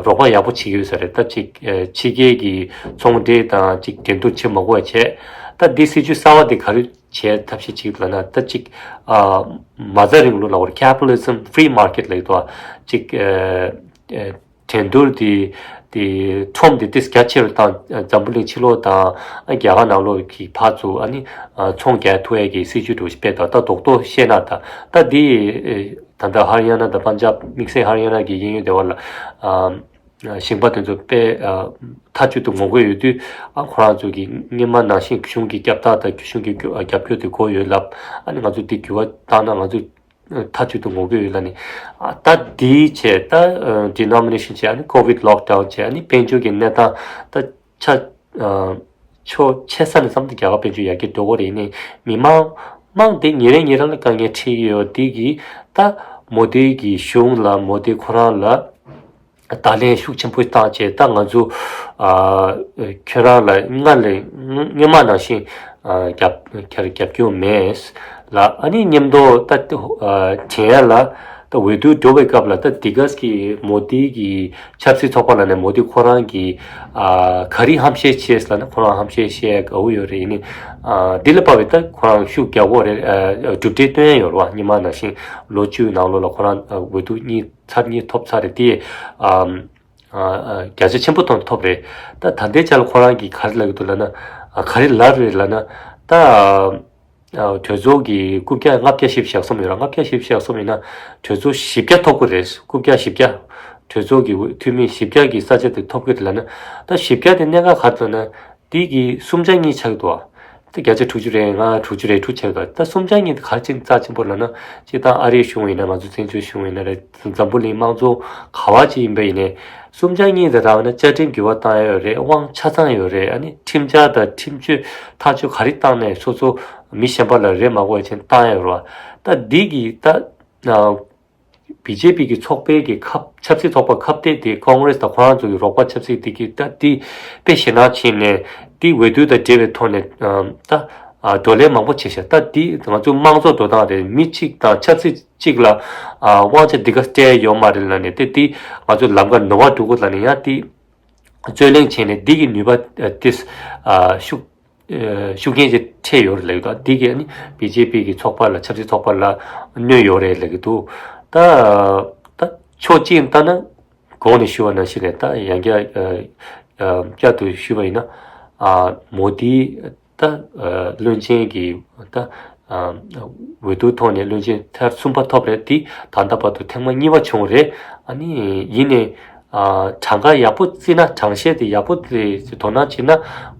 རོགས་པ་ཡག་པོ་བྱེད་ཀྱི་ཡོད་ས་རེད། ད་ཅིག་ཕྱི་རྒྱལ་གྱི་ཚོང་འབྲེལ་དང་ཅིག་འགྲན་བསྡུར་བྱེད་མ་དགོས་པ་བྱས། ད་འདི་སྲིད་ཇུས་གསར་བ་འདི་ག་རེ་བྱས་ཐབས་ཤེས་ཅིག་ལབ་ན། ད་ཅིག་ཨ་མ་རྩ་རིང་ལུགས་ལ་བར་capitalism free market་ལབ་ཀྱི་འདུག་ཅིག་ཨ་ཨ་འགྲན་བསྡུར་འདི་འདི་ཁྲོམ་འདི་ཏིས་རྒྱ་ཆེ་རུ་བཏང་། འཛམ་བུ་གླིང་ཕྱི་ལོགས་དང་རྒྱ་གར་ནང་ལོགས་ཀྱི་ཕར་ཚུར་ཨ་ནི་ཨ་ཚོང་རྒྱག་ཐུབ་ཡས་ཀྱི་སྲིད་ཇུས་འདྲ་བོ་ཞིག་སྤེལ་འདུག་ད་རྡོག་རྡོག་བཤད་ན་ད་ད་འདི་ཨ་ད་ལྟ་ཧར་ཡ་ན་དང་པན་ཇབ་དམིགས་བསལ་ཧར་ཡ་ན་གི་གཡས་གཡོན་སྡེ་བ་ལ་ཨ། ཞིང་པ་དེ་ཚོ་དཔེ་མཐའ་གཅིག་ཏུ་ངོ་རྒོལ་ཡོད་དུས། ཨ་ཁོ་རང་ཚོ་གིས་སྔོན་མ་ནང་བཞིན་གཞུང་གི་རྒྱབ་སྟེགས་དང་གཞུང་གི་རྒྱབ་སྐྱོར་དེ་དགོས་ཡོད་ལབ། ཨ་ནི་ང་ཚོ་འདི་འགྱུར་བ་བཏང་ན་ང་ཚོ་མཐའ་གཅིག་ཏུ་ངོ་རྒོལ་ཡོད་ལབ་ནས། ཨ་ད་འདི་བྱས། ད་denomination་བྱས། ཨ་ནི་COVID lockdown་བྱས། ཨ་ནི་དཔལ་འབྱོར་གྱི་གནས་སྟངས་ད་ཆ་ཆ་ ཕྱོགས་ཆེ་ས་ནས་བསམ་ཏེ་རྒྱ་གར་དཔལ་འབྱོར་ཡར་རྒྱས་འགྲོ་གི་རེད། ཡིན་ནའི་མི་མང་མང་དེ་ཉིན་རེ་ཉིན་རེ་ལ་དཀའ་ངལ་འཕྲད་ཀྱི་ཡོད། དེ་གིས་ད་མོ་དི་གི་གཞུང་ལ་མོ་དི་ཁོ་རང་ལ་བརྡ་ལན་ཤུགས་ཆེན་པོ་བཏང་བྱས། ད་ང་ཚོ་ཨ་ཁྱོད་རང་ལ་སྔར་ལས་སྔོན་མ་ནང་བཞིན་ཨ་རྒྱབ་ཁྱེར་རྒྱབ་སྐྱོར་མེད་ལ། ཨ་ནི་མཉམ་དུ་ད་ཨ་དྲན་ཡ་ལ་ད་འོས་བསྡུ་འགྲོ་བའི་སྐབས་ལ་ད་འདི་ག་གི་མོ་དི་གི་ཆབ་སྲིད་ཚོགས་པ་ལ་ནས་མོ་དི་ཁོ་རང་གི་ཨ་ག་རེ་ཧམ་བཤད་བྱས་ལབ་ན། ཁོ་རང་ཧམ་བཤད་བཤད་དགའ་བོ་ཡོད་རེད། ཡིན་ནའི་ཨ་འདི་ལ་དཔག་པའི་ད་ཁོ་རང་ཤུགས་རྒྱག་གོ་རེད། ཨ་གྲུབ་འབྲས་སྟོན་ཡ་ཡོད་རེད་བ། སྔོན་མ་ནང་བཞིན་ལོ་བཅུའི་ནང་ལོགས་ལ་ཁོ་རང་ཨ་འོས་བསྡུ་གཉིས་ཚར་གཉིས་ཐོབ་ཚར་རེད། དེ་ཨ་ཨ་བརྒྱ་ཆ་ཆེན་པོ་ཐོབ་ཐོབ་རེད། ད་ད་ལྟའི་ཆ་ལ་ཁོ་རང་གིས་ག་རེ་ལབ་ཀྱི་འདུག་ལབ་ན། ཨ་ག་རེ་ལབ་རེད་ལབ་ན། ད་ཨ་གྲོས་ཚོགས་ཀྱི་རྐུབ་བཀྱག་ལྔ་བརྒྱ་བཞི་བཅུ་ཞེ་གསུམ་ཡོད་ར། ལྔ་བརྒྱ་བཞི་བཅུ་ཞེ་གསུམ་ཡིན་ན་གྲོས་ཚོགས་བཞི་བརྒྱ་ཐོབ་ཀྱི་རེད། རྐུབ་བཀྱག་བཞི་བརྒྱ། གྲོས་ཚོགས་ཀྱི་འཐུས་མི་བཞི་བརྒྱ་གི་ས་ཆ་དེ་ཐོབ་ཀྱི་རེད་ལབ་ན། ད་བཞི་བརྒྱ་དེ་གནད་འགག་ག་རེ་ལབ་ན། དེ་གི་སུམ་ཆ་གཉིས་ཆགས་འདུག་ཨ། ད་བརྒྱ་ཆ་དྲུག་ཅུ་རེ་ལྔ་དྲུག་ཅུ་རེ་དྲུག་ཆགས་འདུག་ད་སུམ་ཆ་གཉིས་དེ་ག་རེ་བྱས་ནས་རྩ་ཆེན་པོ་ལབ་ན། སྤྱིར་བཏང་ཨ་རིའི་གཞུང་ཡིན་ན། ང་ཚོ་བཙན་བྱོལ་གཞུང་ཡིན་ན་རེད། འཛམ་བུ་གླིང་དམངས་གཙོ་ག་བ་ཅིག་ཡིན་པ་ཡིན་ནའི་སུམ་ཆ་གཉིས་དེ་རག་ན་བཅའ་ཁྲིམས་འགྱུར་བ་བཏང་ཡ་ཡོད་རེད། དབང་ཆ་ཚང་ཡོད་རེད། ཨ་ནི་ཁྲིམས་འཆར་དང་ཁྲིམས་གཅོད་ཐག་གཅོད་ག་རེ་བཏང་ནའི་སོ་སོ་མི་གཞན་པ་ལ་རེ་མ་དགོས་པ་བྱས་ནས་བཏང་ཡ་ཡོད་རེད་བ། ད་འདི་གི་ད་ཨ། བི་ཇེ་པི་གི་ཚོགས་པའི་གི་ཁ་ཆབ་སྲིད་ཚོགས་པ་ཁ་གཏད་དེ་ཀོང་རེས་དང་ཁོ་རང་ཚོ་གི་རོགས་པ་ཆབ་སྲིད་དེ་གི་ད་དེ་དཔེ་ཞེད་སྣང་བྱས་ནས་དེ་འོས་བསྡུ་དང་འབྲེལ་བའི་ཐོག་ནས་ཨམ་ད་ཨ་བགྲོ་གླེང་མང་པོ་བྱས་ཤག་ད་དེ་ང་ཚོ་དམངས་གཙོ་འགྲོ་སྟངས་རེད། མི་གཅིག་དང་ཆབ་སྲིད་གཅིག་ལ་ཨ་དབང་ཆ་འདི་ག་སྤྲད་ཡོད་མ་རེད་ལབ་ནས། དེ་དེ་ང་ཚོ་ལམ་ཁ་ནོར་བ་འགྲོ་གི་ལབ་ནས་ཡང་དེ་རྩོད་གླེང་བྱས་ནས་འདི་གི་ནུས་པ་ཨ་དེ་ཨ་ཤུགས་ཨ་ཤུགས་རྐྱེན་ཅིག་འཕྲད་ཡོད་རེད་ལབ་ཀྱི་འདུག་འདི་གས་ནི་བི་ཇེ་པི་གི་ཚོགས་པ་ལ་ཆབ་སྲིད་ཚོགས་པ་ལ་གནོད་ཡོད་རེད་ལབ་ཀྱི་འདུག་ད་ད་ཕྱོགས་གཅིག་ནས་ལྟ་ན་གོང་ནས་ཞུས་པ་ནང་བཞིན་རེད། ད་ཡང་བསྐྱར་ཨ་ཨ་བསྐྱར་དུ་ཞུས་པ་ཡིན་ན། ཨ་མོ་དི་ད་ཨ་བློན་ཆེན་གྱི་ད་ཨ་འོས་བསྡུ་ཐོག་ནས་བློན་ཆེན་ཐེངས་གསུམ་པ་ཐོབ་རེད། དེ་ད་ལྟ་བར་དུ་ཐེངས་མ་གཉིས་པ་བྱུང་རེད། ཨ་ནི་ཡིན་ནའི་ཨ་གྲངས་ཀ་ཡག་པོ་བརྩིས་ན། གྲངས་བཤེར་དེ་ཡག་པོ་དེ་དོ་སྣང་བྱས་ན་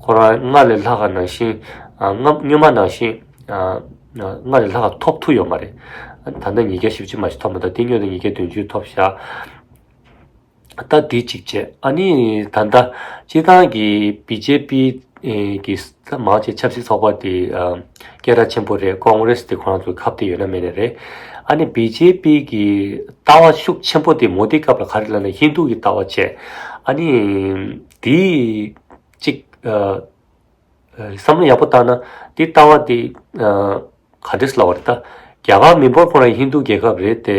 ཁོ་རང་སྔར་ལས་ལྷག་ག་ནང་བཞིན་ཨ་སྔ་སྔོན་མ་ནང་བཞིན་ཨ་སྔར་ལས་ལྷག་ག་ཐོབ་ཐུབ་ཡོད་མ་རེད། ཨ་ད་ལྟ་ཉིས་བརྒྱ་བཞི་བཅུ་མ་ཞིག་ཐོབ་མ་གཏོགས། དེ་སྔོན་དུ་ཉིས་བརྒྱ་བདུན་ཅུ་ཐོབ་ཤག་ད་འདི་གཅིག་བྱས། ཨ་ནི་ད་ལྟ་སྤྱིར་བཏང་གི་བི་ཇེ་པི་གི་མང་ཆེ་ཆབ་སྲིད་ཚོགས་པ་དེ་ཨ་སྐད་གྲགས་ཆེན་པོ་རེད། ཀོང་རེས་དེ་ཁོ་རང་ཚོའི་ཁ་གཏད་ཡོད་ན་མེད་ན་རེད། ཨ་ནི་བི་ཇེ་པི་གི་ལྟ་བ་ཤུགས་ཆེན་པོ་དེ་མོ་དི་སྐབས་ལ་ག་རེ་ལབ་ན། ཧིན་དུ་གི་ལྟ་བ་བྱས། ཨ་ནི་དེ་གཅིག་ཨ་བསམ་བློ་ཡག་པོ་བཏང་ན་དེ་ལྟ་བ་དེ་ཨ་ག་འདྲས་ལབ་པ་རེད། ད་རྒྱ་གར་མི་འབོར་ཁོ་རང་ཧིན་དུ་རྒྱལ་ཁབ་རེད་དེ།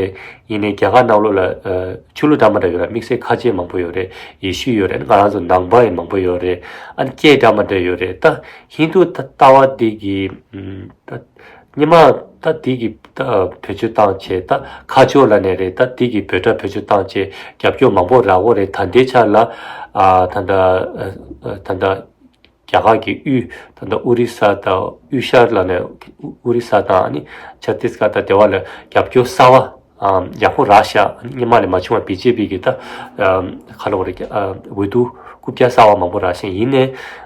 ཡིན་ནའི་རྒྱ་གར་ནང་ལོགས་ལ་ཨ་ཆོས་ལུགས་འདྲ་མི་འདྲ་ཡོད་རེད། དམིགས་བསལ་ཁ་ཆེ་མང་པོ་ཡོད་རེད། ཡེ་ཤུ་ཡོད་རེད། ང་རང་ཚོ་ནང་པ་ཡང་མང་པོ་ཡོད་རེད། ཨ་ནི་སྐད་འདྲ་མི་འདྲ་ཡོད་རེད། ད་ཧིན་དུ་ད་ལྟ་བ་འདི་གི་ཨམ་ད་སྔོན་མ་ད་འདི་གི་ད་བེད་སྤྱོད་བཏང་བྱས། ད་ཁ་ཕྱོགས་ལབ་ནའི་རེད། ད་འདི་གི་འབོད་སྒྲ་བེད་སྤྱོད་བཏང་བྱས་རྒྱབ་སྐྱོར་མང་པོ་རག་གི་རེད། ད་ལྟའི་ཆ་ལ་ཨ་ད་ད་ཨ་ད་ད་རྒྱ་གར་གྱི་དབུས་ད་ལྟ་ཨོ་རི་ས་དང་དབུས་ཤར་ལ་ནས་ཨོ་རི་ས་དང་ཨ་ནི་ཆ་ཏིས་གྷར་དང་དེ་བ་ལ་རྒྱབ་སྐྱོར་གསར་བ་ཨམ་ཡག་པོ་རག་ཤག་སྔོན་མ་ལས་མ་བྱུང་བ་བི་ཇེ་པི་གི་ད་ཨམ་ག་ལབ་དགོས་རེད། ཨ་འོས་བསྡུ་རྐུབ་བཀྱག་གསར་བ་མང་པོ་རག་ཤག་ཡིན་ནའི་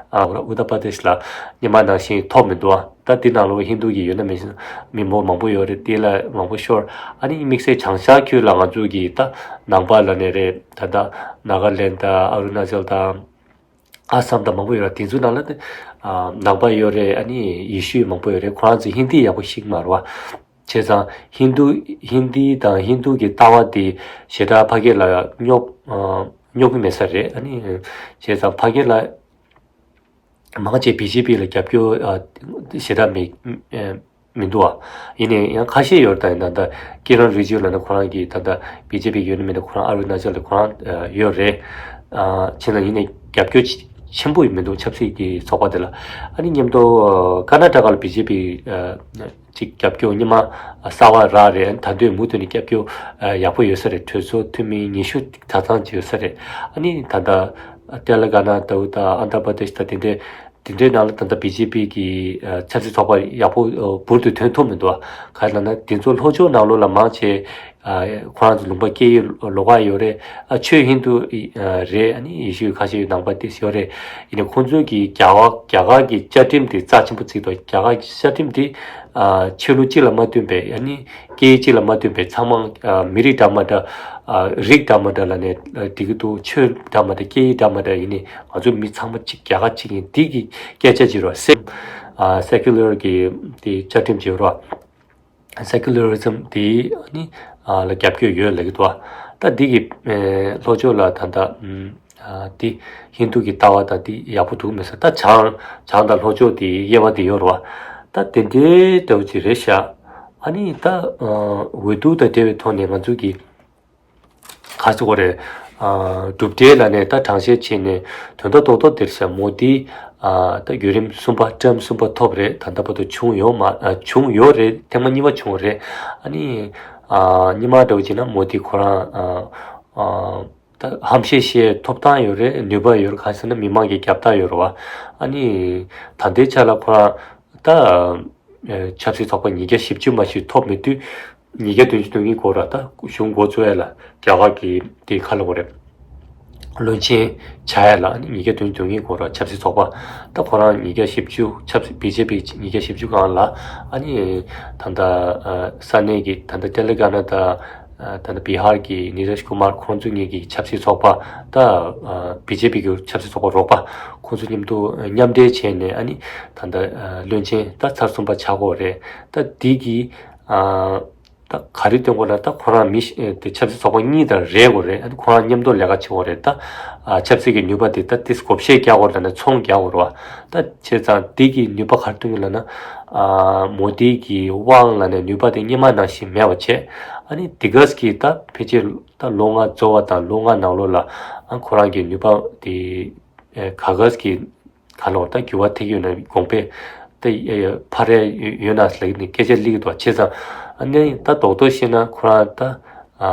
ཨ་ཨུ་ཏར་པར་དེཤ་ལ་སྔོན་མ་ནང་བཞིན་ཐོབ་མི་འདུག་ཨ་ད་འདི་ནང་ལོགས་ཧིན་དུ་གི་ཡོད་ན་མེད་ན་མི་འབོར་མང་པོ་ཡོད་རེད། དེ་ལ་མང་པོ་ཤོར། ཨ་ནི་དམིགས་བསལ་བྱང་ཤར་ཁུལ་ལ་ང་ཚོ་གི་ད་ནང་པ་ལབ་ནའི་རེད། ད་ད་ནཱ་ག་ལེན་དང་ཨ་རུ་ན་ཅལ་དང་། ཨ་སམ་དང་མང་པོ་ཡོད་ར། དེ་ཚོའི་ནང་ལ་ནི་ཨ་ནང་པ་ཡོད་རེད། ཨ་ནི་ཡེ་ཤུ་མང་པོ་ཡོད་རེད། ཁོ་རང་ཚོ་ཧིན་དི་ཡག་པོ་ཤེས་ཀྱི་མ་རེད་བ། བྱས་ཙང་ཧིན་དུ་ཧིན་དི་དང་ཧིན་དུ་གི་ལྟ་བ་དེ་ཞེ་དྲག་ཕ་གི་ལ་རྙོག་ཨ་རྙོག་གི་མེད་ས་རེད། ཨ་ནི་བྱས་ཙང་ཕ་གི་ལ་མང་ཆེ་བི་ཇེ་པི་ལ་རྒྱབ་སྐྱོར་ཨ་ཞེ་དྲག་མེད། མི་འདུག་བ། ཡིན་ནའི་ཡང་ཁ་ཤས་ཡོད་རེད། ད་ཡིན་ད་ལྟ་ཀི་རན་རི་ཇི་ཇུ་ལབ་ན་ཁོ་རང་གི་ད་ལྟ་བི་ཇེ་པི་ཡོད་ན་མེད་ན་ཁོ་རང་ཨ་རུ་ན་ཅལ་ལ་ཁོ་རང་ཡོད་རེད། ཨ་བྱས་ན་ཡིན་ནའི་རྒྱབ་སྐྱོར་ཆེན་པོ་མི་འདུག་ཆབ་སྲིད་ཀྱི་ཚོགས་པ་དེ་ལ། ཨ་ནི་མཉམ་དུ་ཀར་ན་ཊ་ཀ་ལ་བི་ཇེ་པི་ཅིག་རྒྱབ་སྐྱོར་སྔོན་མ་གསར་བ་རག་རེད། ད་དུང་མུ་མཐུད་ནས་རྒྱབ་སྐྱོར་ཡག་པོ་ཡོད་ས་རེད། གྲོས་ཚོགས་འཐུས་མི་ཉི་ཤུ་གྲངས་ཚང་ཅིག་ཡོད་ས་རེད། ཨ་ནི་ད་ལྟ་ཏེ་ལེ་གྷ་ན་ད་འུ་ད་ཨན་དྷ་པར་དེཤ་ད་དེ་འདྲའི་དེ་འདྲའི་ནང་ལ་ད་ལྟ་བི་ཇེ་པི་གི་ཨ་ཆབ་སྲིད་ཚོགས་པ་ཡག་པོ་ཨ་འབུར་དུ་ཐོན་ཐུབ་མི་འདུག་ཨ། ག་རེ་ལབ་ན་དེ་ཚོ་ལྷོ་ཕྱོགས་ནང་ལོགས་ལ་མང་ཆེ་ཨ་ཁོ་རང་ཚོ་ལུང་པ་སྐད་ཡིག་ལོགས་ཀ་ཡོད་རེད། ཨ་ཆོས་ཧིན་དུ་ཨ་རེད། ཨ་ནི་ཡེ་ཤུ་ཁ་ཤས་ནང་པ་ཏོག་ཙམ་ཡོད་རེད། ཡིན་ནའི་ཁོང་ཚོའི་གི་རྒྱ་གར་རྒྱ་གར་གི་བཅའ་ཁྲིམས་དེ་རྩ་ཆེན་པོ་བརྩིས་འདུག་རྒྱ་གར་གི་བཅའ་ཁྲིམས་དེ་ ཨ་ཆོས་ལུགས་གཅིག་ལ་མ་བསྟུན་པའི་ཨ་ནི་སྐད་ཡིག་གཅིག་ལ་མ་བསྟུན་པའི་ཚང་མ་ཨ་མི་རིགས་འདྲ་མ་འདྲ། ཨ་རིགས་འདྲ་མ་འདྲ་ལབ་ནས་ཨ་འགྲིག་གི་འདུག་ཆོས་འདྲ་མ་འདྲ། སྐད་ཡིག་འདྲ་མ་འདྲ་ཡིན་ནའི་ང་ཚོ་མི་ཚང་མ་གཅིག་རྒྱལ་ཁབ་གཅིག་ཡིན། འདི་གི་སྐད་ཆ་བྱེད་རོགས། སེ་ཨ་སེ་ཀུ་ལར་གི་དེ་བཅའ་ཁྲིམས་བྱེད་རོགས། སེ་ཀུ་ལ་རི་ཛམ་དེ་ནི་ཨ་ལ་རྒྱབ་སྐྱོར་ཡོད་ལབ་ཀྱི་འདུག་ད་འདི་གི་ཨེ་ལྷོ་ཕྱོགས་ལ་ད་ལྟ་ཨ་དེ་ཧིན་རྡུ་གི་ལྟ་བ་དང་དེ་ཡག་པོ་འདུག་མེད་ས། ད་བྱང་བྱང་དང་ལྷོ་ཕྱོགས་དེ་དབྱེ་བ་དེ་ཡོད་རེད་བ། ད་དེ་འདྲའི་འདྲ་བོ་ཅིག་རེད་ཤག་ཨ་ནི་ད་ཨ་འོས་བསྡུ་དང་འབྲེལ་བའི་ཐོག་ནས་ང་ཚོ་གི་ག་ཟེར་དགོས་རེད། ཨ་གྲུབ་འབྲས་ལབ་ནས་ད་དྲང་བཤད་བྱས་ནས་དོན་དག་རྡོག་རྡོག་འདིར་བཞག་མོ་དི་ཨ་ད་བརྒྱུད་རིམ་གསུམ་པ་ཊརམ་གསུམ་པ་ཐོབ་རེད། ད་ལྟ་བར་དུ་བྱུང་ཡོད་མ་ཨ་བྱུང་ཡོད་རེད། ཐེངས་མ་གཉིས་པ་བྱུང་རེད། ཨ་ནི་ཨ་སྔོན་མ་འདྲ་བོ་བྱས་ན་མོ་དི་ཁོ་རང་ཨ་ཨ་ད་ཧམ་བཤད་བཤད་ཐོབ་ཐང་ཡོད་རེད། ནུས་པ་ཡོད་རེད། གང་ཟེར་ན་མི་མང་གི་རྒྱབ་རྟགས་ཡོད་རེད་བ། ཨ་ནི་ད་ལྟའི་ཆ་ལ་ཁོ་རང་ད་ཨ་ཆབ་སྲིད་ཚོགས་པ་ཉིས་བརྒྱ་བཞི་བཅུ་མ་ཞིག་ཐོབ་མེད་དུས། ཉིས་བརྒྱ་བདུན་ཅུ་དོན་གཉིས་འགོར་ར། ད་གཞུང་འགོ་བཙུགས་ཡ་ལ་རྒྱ་གར་གྱི་དེ་ག་ལབ་དགོས་རེད། བློན་ཆེན་བྱ་ཡ་ལ་ཉིས་བརྒྱ་བདུན་ཅུ་དོན་གཉིས་འགོར་ར་ཆབ་སྲིད་ཚོགས་པ། ད་ཁོ་རང་ཉིས་བརྒྱ་བཞི་བཅུ་ཆབ་སྲིད་བི་ཇེ་པི་ཉིས་བརྒྱ་བཞི་བཅུ་སྒང་ལ། ཨ་ནི་ད་ལྟ་ཨ་ས་གནས་ཀྱི་ད་ལྟ་ཏེ་ལེ་ག་ན་དང་ད་ལྟ་བི་ཧར་གྱི་ནི་ཏིཤ་ཀུ་མར་ཁོང་ཚོ་གཉིས་ཀྱི་ཆབ་སྲིད་ཚོགས་པ། ད་ཨ་བི་ཇེ་པི་གི་ཆབ་སྲིད་ཚོགས་པ་རོགས་པ་ཁོང་ཚོ་མཉམ་དུ་མཉམ་འབྲེལ་བྱས་ནས། ཨ་ནི་ད་ལྟ་ཨ་བློན་ཆེན་ད་ཚར་གསུམ་པ་ཆགས་ཀྱི་ཡོད་རེད། ད་འདི་གི་ཨ། ད་ག་རེ་སྟོན་དགོས་ན། ད་ཁོ་རང་མི་ཤི་དེ་ཆབ་སྲིད་ཚོགས་པ་གཉིས་དང་རེད་དགོས་རེད། ཨ་ནི་ཁོ་རང་མཉམ་དུ་ལས་ཀ་བྱེད་དགོས་རེད། ད་ཨ་ཆབ་སྲིད་ཀྱི་ནུས་པ་དེ་ད་ཏིས་བགོ་བཤའ་རྒྱག་དགོས་རེད་ན་ཚོང་རྒྱག་དགོས་རེད་བ། ད་བྱས་ཙང་དེ་གི་ནུས་པ་ག་རེ་སྟོན་གྱི་ལབ་ན། ཨ་མོ་དི་གི་དབང་ལབ་ནས་ནུས་པ་དེ་སྔོན་མ་ནང་བཞིན་མེད་པ་བྱས། ཨ་ནི་དེ་ག་གི་ད་ཕལ་ཆེར་ད་ལོ་ལྔ་རྫོགས་པ་དང་ལོ་ལྔ་ནང་ལོགས་ལ་ཨ་ཁོ་རང་གི་ནུས་པ་དེ། ཨེ་ག་ག་གི་ག་ལོར་ད་འགྱུར་བ་ཐེབས་ཡོད་ན། གོང་འཕེལ་ད་ཨེ་འཕར་ཡ་ཡོད་ན་ལབ་ནས་སྐད་ཆ་སླེབས་ཀྱི་འདུག་བྱས་ཙང་ཨ་ནི་ད་རྡོག་རྡོག་བཤད་ན་ཁོ་རང་ད་ཨ་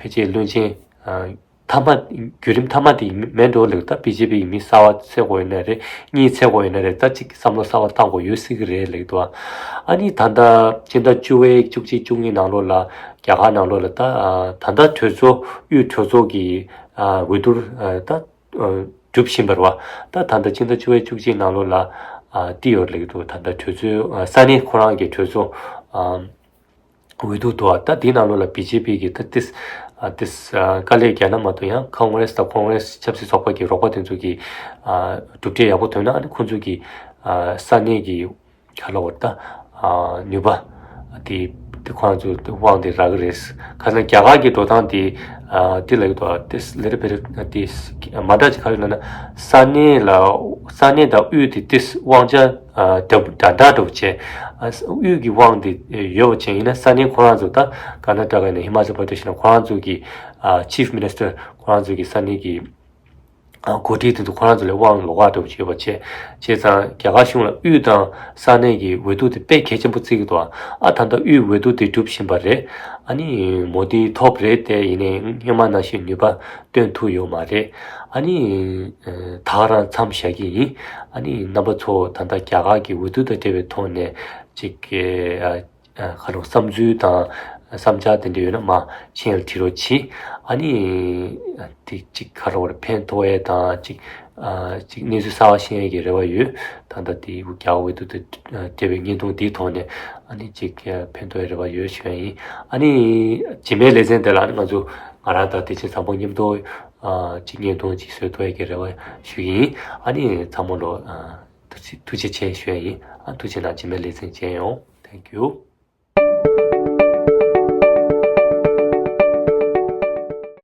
ཕལ་ཆེར་བློན་ཆེན་ཨ་མཐའ་མ་བརྒྱུད་རིམ་མཐའ་མ་དེ་མེད་འགྲོ་ལབ། ད་བི་ཇེ་པི་ཡི་མི་གསར་བ་འཚོལ་དགོས་ཡོད་ན་རེད། གཉིས་འཚོལ་དགོས་ཡོད་ན་རེད། ད་ཅིག་བསམ་བློ་གསར་བ་བཏང་དགོས་ཡོད་སྲིད་ཀྱི་རེད་ལབ་ཀྱི་འདུག་ཨ་ནི་ད་ལྟ་སྤྱི་ཟླ་བཅུ་པའི་བཅུ་གཅིག་བཅུ་གཉིས་ནང་ལོགས་ལ་རྒྱ་གར་ནང་ལོགས་ལ་ད་ཨ་ད་ལྟ་གྲོས་ཚོགས་དབུས་གྲོས་ཚོགས་ཀྱི་ཨ་འོས་བསྡུར་ཨ་ད། ཨ་གྲུབ་བཞིན་པ་རེད་བ། ད་ད་ལྟ་སྤྱི་ཟླ་བཅུ་པའི་བཅུ་གཅིག་ནང་ལོགས་ལ་ཨ་འདི་ཡོད་ལབ་ཀྱི་འདུག་ད་ལྟ་གྲོས་ཚོགས་ཨ་ས་གནས་ཁོ་རང་གི་གྲོས་ཚོགས་ཨ་འོས་བསྡུ་འདུག་ད་འདི་ནང་ལོགས་ལ་བི་ཇེ་པི་གི་ད་ཏིས་ཨ་ཏིས་ཨ་དཀའ་ལས་རྒྱག་ན་མ་གཏོགས། ཡང་ཁོང་གྷི་རེ་སི་དང་ཁོང་གྷི་རེ་སི་ཆབ་སྲིད་ཚོགས་པ་གི་རོགས་པ་དེ་ཚོ་གི་ཨ་གྲུབ་འབྲས་ཡག་པོ་ཐོན་ན། ཨ་ནི་ཁོང་ཚོ་གི་ཨ་ས་གནས་ཀྱི་ག་ལབ་དགོས་རེད། ད་ཨ་ནུས་པ་དེ་དེ་ཁོ་རང་ཚོ་དབང་དེ་རག་གི་རེད། ཁ་སང་རྒྱ་གར་གྱི་འགྲོ་སྟངས་དེ་ཨ་དེ་ལབ་ཀྱི་འདུག་ཨ་དེ་ལེ་རེ་བེ་རེ་དེ་མ་འདྲ་ཅིག་ག་རེ་ལབ་ན། ས་གནས་ལ་ས་གནས་དང་དབུས་དེ་དེ་དབང་ཆ་ཨ་འདྲ་འདྲ་འདྲ་འདྲ་བོ་བྱས། ཨ་དབུས་ཀྱི་དབང་དེ་ཡོད་པ་བྱས། ཡིན་ན་ས་གནས་ཁོ་རང་ཚོ་ད་ཀར་ན་ཊ་ཀ་ཡིན་ན་ཧི་མ་ཅལ་པར་དེ་ཤི་ན་ཁོ་རང་ཚོ་གི་ཨ་ཆིབ་མི་ནི་སི་ཊར་ཁོ་རང་ཚོ་གི་ས་གནས་ཀྱི་ཨ་འགོ་ཁྲིད་དེ་ཚོ་ཁོ་རང་ཚོ་ལ་དབང་ལོགས་ཀ་འདྲ་བོ་བྱས་པ་བྱས། བྱས་ཙང་རྒྱ་གར་གཞུང་ལ་དབུས་དང་ས་གནས་ཀྱི་འོས་བསྡུ་དེ་དཔེ་གལ་ཆེན་པོ་བརྩི་གི་འདུག་ཨ་ད་ལྟ་དབུས་འོས་བསྡུ་དེ་གྲུབ་བཞིན་པ་རེད། ཨ་ནི་མོ་དི་ཐོབ་རེད་དེ། ཡིན་ནའི་སྔོན་མ་ནང་བཞིན་ནུས་པ་སྟོན་ཐུབ་ཡོད་མ་རེད། ཨ་ནི་ཨ་ད་ག་རང་མཚམས་བཞག་གི་ཡིན། ཨ་ནི་རྣམ་པ་ཚོ་ད་ལྟ་རྒྱ་གར་གྱི་འོས་བསྡུ་དང་འབྲེལ་བའི་ཐོག་ནས་ཅིག་ཨ། ཨ་ག་རེ་བསམ་ཚུལ་དང་བསམ་འཆར་དེ་འདྲ་ཡོད་ན་མར་མཆན་ལ་བྲིས་རོགས་གྱིས། ཨ་ནི་དེ་ཅིག་ག་རེ་ཕན་ཐོགས་ཡས་དང་ཅིག་ཨ་ཅིག་གནས་ཚུལ་གསར་བ་ཤེས་ཡས་ཀྱི་རེ་བ་ཡོད། ད་ལྟ་དེ་རྒྱ་གར་འོས་བསྡུ་དང་འབྲེལ་བའི་བརྙན་ཐུང་འདིའི་ཐོག་ནས་ཨ་ནི་ཅིག་ཕན་ཐོགས་ཡས་རེ་བ་ཡོད་ཞུ་ཡ་ཡིན། ཨ་ནི་རྗེས་མའི་ལེ་ཚན་དེ་ལ་ཨ་ནི་ང་ཚོ་ང་རང་དང་བདེ་ཆེན་བཟང་པོ་མཉམ་དུ་ཨ་ཅིག་བརྙན་ཐུང་ཅིག་བཟོ་ཐུབ་ཡས་ཀྱི་རེ་བ་ཞུ་གི་ཡིན། ཨ་ནི་ཚང་མ་ལ་ཨ་ཐུགས་རྗེ་ཐུགས་རྗེ་ཆེ་ཞུ་ཡ་ཡིན། ཨ་ཐུགས་རྗེ་གནང་། རྗེས་མའི་ལེ་ཚན་མཇལ་ཡོང་། Thank you.